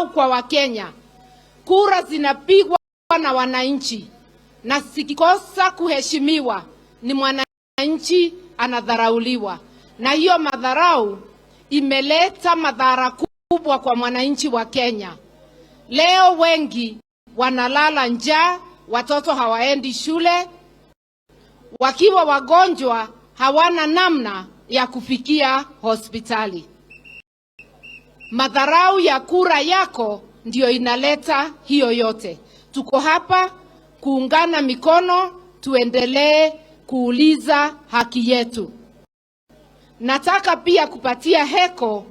Madharau kwa Wakenya. Kura zinapigwa na wananchi, na zikikosa kuheshimiwa ni mwananchi anadharauliwa, na hiyo madharau imeleta madhara kubwa kwa mwananchi wa Kenya. Leo wengi wanalala njaa, watoto hawaendi shule, wakiwa wagonjwa hawana namna ya kufikia hospitali. Madharau ya kura yako ndiyo inaleta hiyo yote. Tuko hapa kuungana mikono, tuendelee kuuliza haki yetu. Nataka pia kupatia heko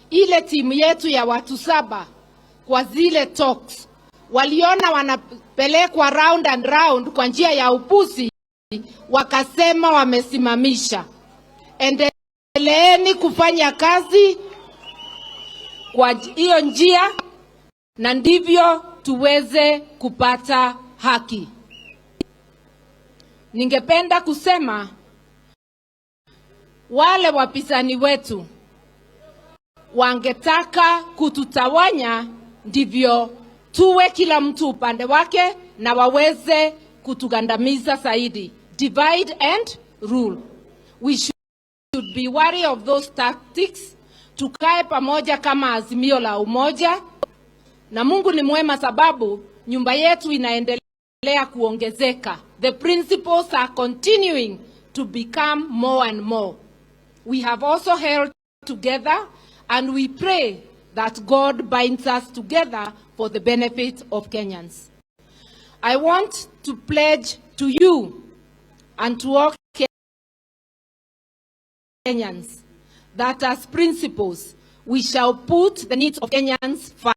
ile timu yetu ya watu saba kwa zile talks. Waliona wanapelekwa round and round kwa njia ya upuzi, wakasema wamesimamisha. Endeleeni kufanya kazi kwa hiyo njia, na ndivyo tuweze kupata haki. Ningependa kusema wale wapinzani wetu wangetaka kututawanya, ndivyo tuwe kila mtu upande wake na waweze kutugandamiza zaidi. Divide and rule. We should be wary of those tactics. Tukae pamoja kama Azimio la Umoja, na Mungu ni mwema sababu nyumba yetu inaendelea kuongezeka. The principles are continuing to become more and more. We have also held together, and we pray that God binds us together for the benefit of Kenyans. I want to pledge to you and to all Kenyans that as principals, we shall put the needs of Kenyans first.